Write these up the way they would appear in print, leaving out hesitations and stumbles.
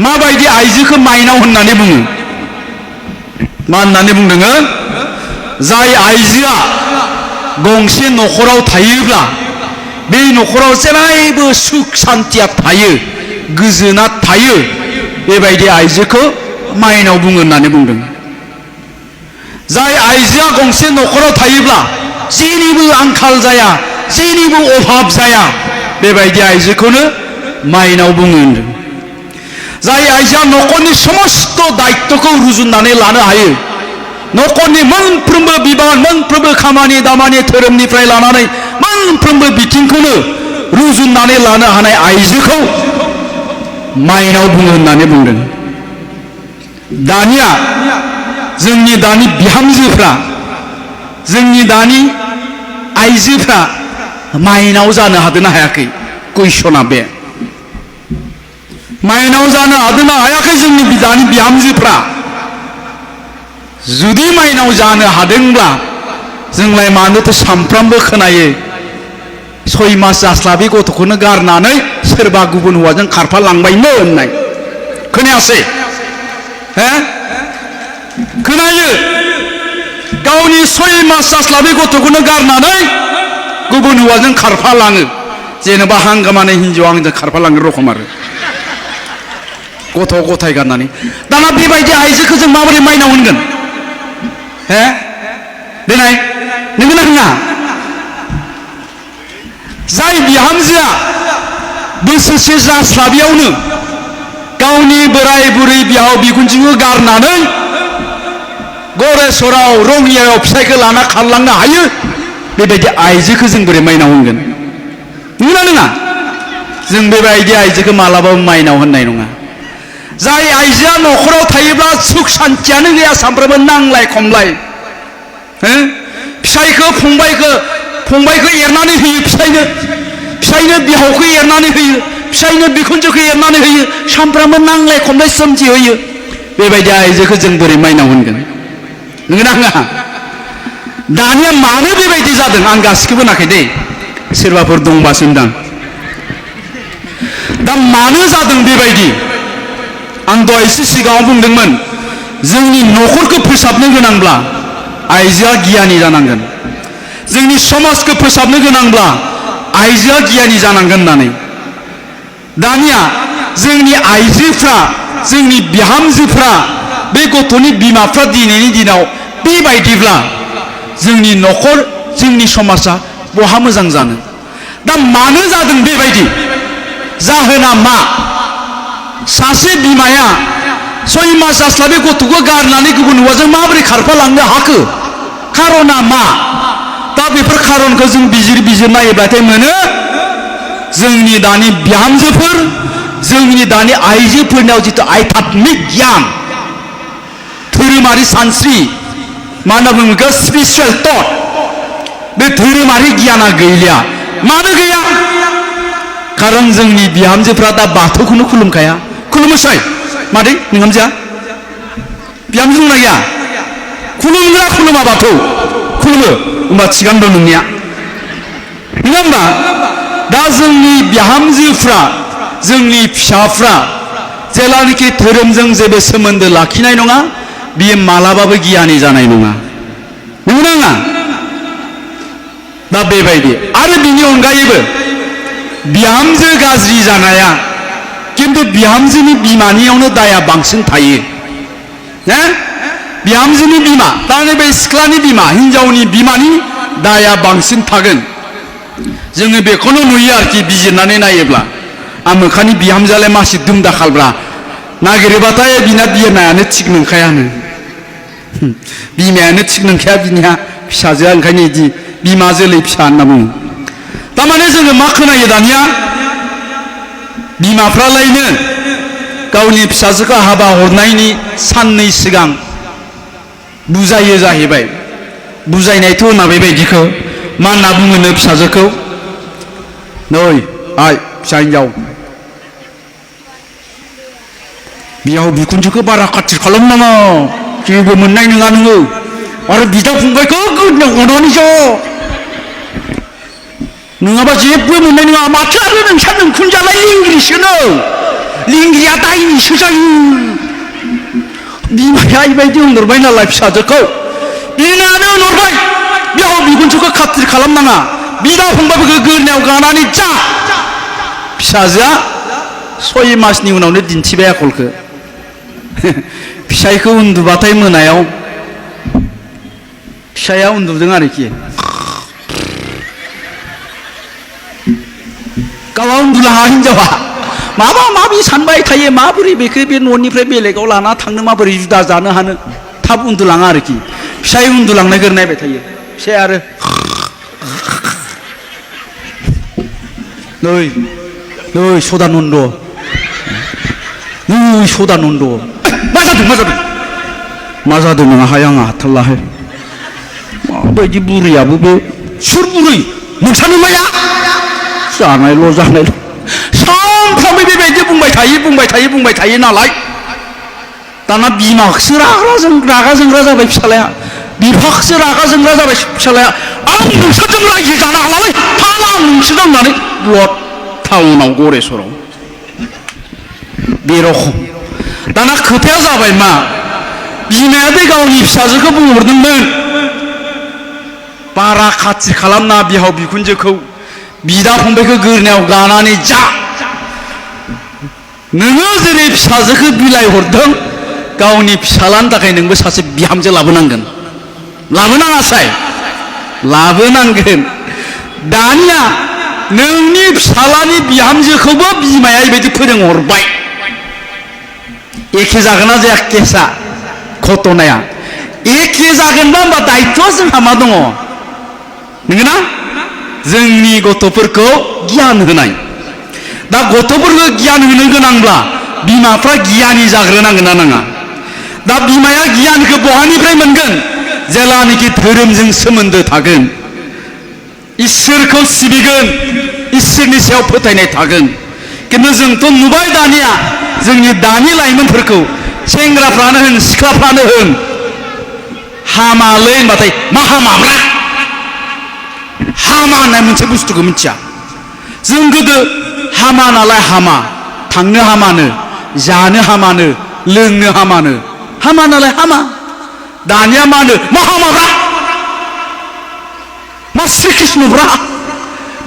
माबायदि आइजोखौ माइनाव होननानै बुङो? मा होननानै बुंदों? जाय आइजोआ गंसे न'खराव थायोब्ला बे न'खराव जेरावबो सुख सान्थिया थायो, गोजोना थायो, बेबायदि आइजोखौ माइनाव बुङो होननानै बुंदों। जाय आइजोआ गंसे न'खराव थायोब्ला जेनिबो आंखाल जाया, जेनिबो अभाब जाया, बेबायदि आइजोखौनो माइनाव बुङो होनदों। जाय आइजोआ न'खरनि समस्त दायित्वखौ रुजुननानै लानो हायो, न'खरनि मोनफ्रोमबो बिबान, मोनफ्रोमबो खामानि दामानि, धोरोमनिफ्राय लानानै मोनफ्रोमबो बिथिंखौनो रुजुननानै लानो हानाय आइजोखौ माइनाव बुङो होननानै बुंदों। दानिया जोंनि दानि बिहामजोफ्रा, जोंनि दानि आइजोफ्रा माइनाव जानो हादोंना हायाखै? कुइसना बे। माइनाव जानो हादोंना हायाखै जोंनि दानि बिहामजोफ्रा? जुदि माइनाव जानो हादोंब्ला जोंलाय मानोथो सामफ्रामबो खोनायो 6 मास जास्लाबै गथ'खौनो गारनानै सोरबा गुबुन हौवाजों खारफालांबायनो होननाय खोनायासै? खोनायो। गावनि 6 मास जास्लाबै गथ'खौनो गारनानै गुबुन हौवाजों खारफालाङो, जेनेबा हांगामानि हिन्जावा आंजों खारफालाङो रखम आरो गथ' गथाय गारनानै। दाना बेबायदि आइजोखौ जों माबोरै माइनाव होनगोन? देनाय नोंगोना नङा? जाय बिहामजोआ बोसोरसे जास्लाबियावनो गावनि बोराय बुरै बिहाव बिखुनजोखौ गारनानै गरेस्वराव रङियायाव फिसाइखौ लाना खारलांनो हायो, बेबायदि आइजोखौ जों बोरै माइनाव होनगोन? नंगौना नङा? जों बेबायदि आइजोखौ मालाबाबो माइनाव होननाय नङा। जाय आइजोआ न'खराव थायोब्ला सुख सान्थियानो गैया, सानफ्रोमबो नांलाय खमलाय, फिसाइखौ फंबायखौ एरनानै होयो, फिसाइनो बिहावखौ एरनानै होयो, फिसाइनो बिखुनजोखौ एरनानै होयो, सानफ्रोमबो नांलाय खमलाय सोमजिहोयो, बेबायदि आइजोखौ जों बोरै माइनाव होनगोन? नंगौना नङा? दानिया मानो बेबायदि जादों आं गासिखौबो होनाखै दे, सोरबाफोर दंबासो होनदां। दा मानो जादों बेबायदि? आं दहायसो सिगाङाव बुंदोंमोन, जोंनि न'खरखौ फोसाबनो गोनांब्ला आइजोआ गियानि जानांगोन, जोंनि समाजखौ फोसाबनो गोनांब्ला आइजोआ गियानि जानांगोन होननानै। दानिया जोंनि आइजोफ्रा, जोंनि बिहामजोफ्रा, बे गथ'नि बिमाफ्रा दिनैनि दिनाव बेबायदिब्ला जोंनि न'खर, जोंनि समाजा बहा मोजां जानो? दा मानो जादों बेबायदि? जाहोना मा? सासे बिमाया 6 मास जास्लाबै गथ'खौ गारनानै गुबुन हौवाजों माबोरै खारफालांनो हाखो? खारना मा? दा बेफोर खारनखौ जों बिजिर नायोब्लाथाय मोनो, जोंनि दानि बिहामजोफोर, जोंनि दानि आइजोफोरनियाव जिथु आध्यात्मिक गियान, धोरोमारि सानस्रि, मा होनना बुङो बेखौ? स्पिरिचुवेल थट, बे धोरोमारि गियाना गैलिया। मानो गैया? खारन जोंनि बिहामजोफ्रा दा बाथौखौनो खुलुमखाया। खुलुमोसै मादै नोंहामजोआ? बिहामजो दंना गैया? खुलुमग्रा खुलुमा? बाथौ खुलुमो? होमबा थिगानो दं नोंनिया, नङा होमबा? दा जोंनि बिहामजोफ्रा, जोंनि फिसाफ्रा जेलानाखि धोरोमजों जेबो सोमोन्दो लाखिनाय नङा, बियो मालाबाबो गियानि जानाय नङा। नंगौना नङा? दा बेबायदि। आरो बिनि अनगायैबो बिहामजो गाज्रि जानाया किन्तु बिहामजोनि बिमानियावनो दाया बांसिन थायो। बिहामजोनि बिमा, दा नैबे सिख्लानि बिमा, हिनजावनि बिमानि दाया बांसिन थागोन। जोङो बेखौनो नुयो आरोखि बिजिरनानै नायोब्ला। आमोखानि बिहामजोआलाय मासि दुमदाखालब्रा, नागिरोबाथाय बिना बिमायानो थिग नंखायानो, बिमायानो थिग नंखाया बिनिया, फिसाजोआ ओंखायनो बिदि बिमा जोलै फिसा होनना बुङो। थारमाने जोङो मा खोनायो दानिया? बिमाफ्रालायनो गावनि फिसाजोखौ हाबा हरनायनि साननै सिगां बुजायो जाहैबाय। बुजायनायथ' होना बेबायदिखौ मा होनना बुङोनो फिसाजोखौ? नै आइ फिसा हिनजाव, बिहाव बिखुनजोखौ बारा खाथिर खालामनाङा, जेबो मोननाय नङा नोङो, आरो बिदा फंबायखौ अननानै जा, नङाबा जेबो मोननाय नङा। माथो आरो नोंसा नोंखुनजोआलाय लिंग्रिसोनो, लिंग्रिया दायनि 세상에 비마야 이바यदि उन्दुरबाय नालाय फिसाजोखौ इनानो उन्दुरबाय बिहाव बिखुनजोखौ खाथिर खालामनाङा बिदा फंबायफोरखौ गोरनायाव गानानै जा फिसाजोआ 6 मासनि उनावनो दिन्थिबाय आखलखौ फिसायखौ उन्दुबाथाय मोनायाव फिसाया उन्दुदों आरोखि गावहा उन्दुलाङा हिनजावा माबा माबि सानबाय थायो माबोरै बेखौ बे न'निफ्राय बेलेगाव लाना थांनो माबोरै जुदा जानो हानो थाब उन्दुलाङा आरोखि फिसाय उन्दुलांनायखौ नायबाय थायो फिसाया आरो नै नै सदानन्द नै सदानन्द मा जादों नोंहाय आंहा हाथारलाहाय माबायदि बुरैयाबो बे सोर बुरै नोंसानो माया जानायल' सानफ्रामबो बेबायदि बुंबाय थायो नालाय दाना बिमाखौसो रागा जोंग्रा जाबाय फिसालाया बिफाखौसो रागा जोंग्रा जाबाय फिसालाया आं नोंसोरजों रायजो जानो हालालै हाला आं नोंसोरजों होननानै ब्लड टाउनाव गरेस्वराव बे रखम दाना खोथाया जाबाय मा बिमाया बे गावनि फिसाजोखौ बुंहरदोंमोन बारा खाथि खालामना बिहाव बिखुनजोखौ बिदा फंबायखौ गोरनायाव गानानै जा नोङो जेरै फिसाजोखौ बिलाइ हरदों गावनि फिसालानि थाखाय नोंबो सासे बिहामजो लाबोनांगोन लाबोनाङासाय लाबोनांगोन दानिया नोंनि फिसालानि बिहामजोखौबो बिमाया बेबायदि फोरोंहरबाय एखे जागोन ना जाया केसा घटनाया एखे जागोनबा होमबा दायित्वआ जोंहा मा दङ नंगौना जोंनि गथ'फोरखौ गियान होनाय दा गथ'फोरखौ गियान होनो गोनांब्ला बिमाफ्रा गियानि जाग्रोनांगोन ना नाङा दा बिमाया गियानखौ बहानिफ्राय मोनगोन जेलानाखि धोरोमजों सोमोन्दो थागोन इसोरखौ सिबिगोन इसोरनि सायाव फोथायनाय थागोन खिन्थु जोंथ' नुबाय दानिया जोंनि दानि लाइमोनफोरखौ सेंग्राफ्रानो होन सिख्लाफ्रानो होन हामालै होनबाथाय मा हामाब्रा हामा होननाय मोनसे बुस्थुखौ मिथिया जों गोदो हामा नालाय हामा थांनो हामानो जानो हामानो लोंनो हामानो हामा नालाय हामा दानिया मा होनो मा हामाब्रा मा श्री कृष्णब्रा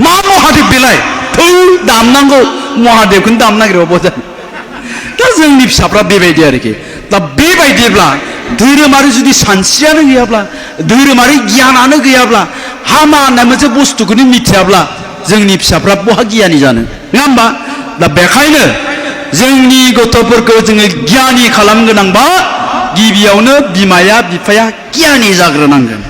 मा महादेब बेलाय थौ दामनांगौ महादेबखौनो दामनो नागिरबा बजा दा जोंनि फिसाफ्रा बेबायदि आरोखि दा बेबायदिब्ला धोरोमारि जुदि सानस्रियानो गैयाब्ला धोरोमारि गियानानो गैयाब्ला हामा होननाय मोनसे बुस्थुखौनो मिथियाब्ला जोंनि फिसाफ्रा बहा गियानि जानो नङा होमबा दा बेखायनो जोंनि गथ'फोरखौ जोङो गियानि खालामनो गोनांबा गिबियावनो बिमाया बिफाया गियानि जाग्रोनांगोन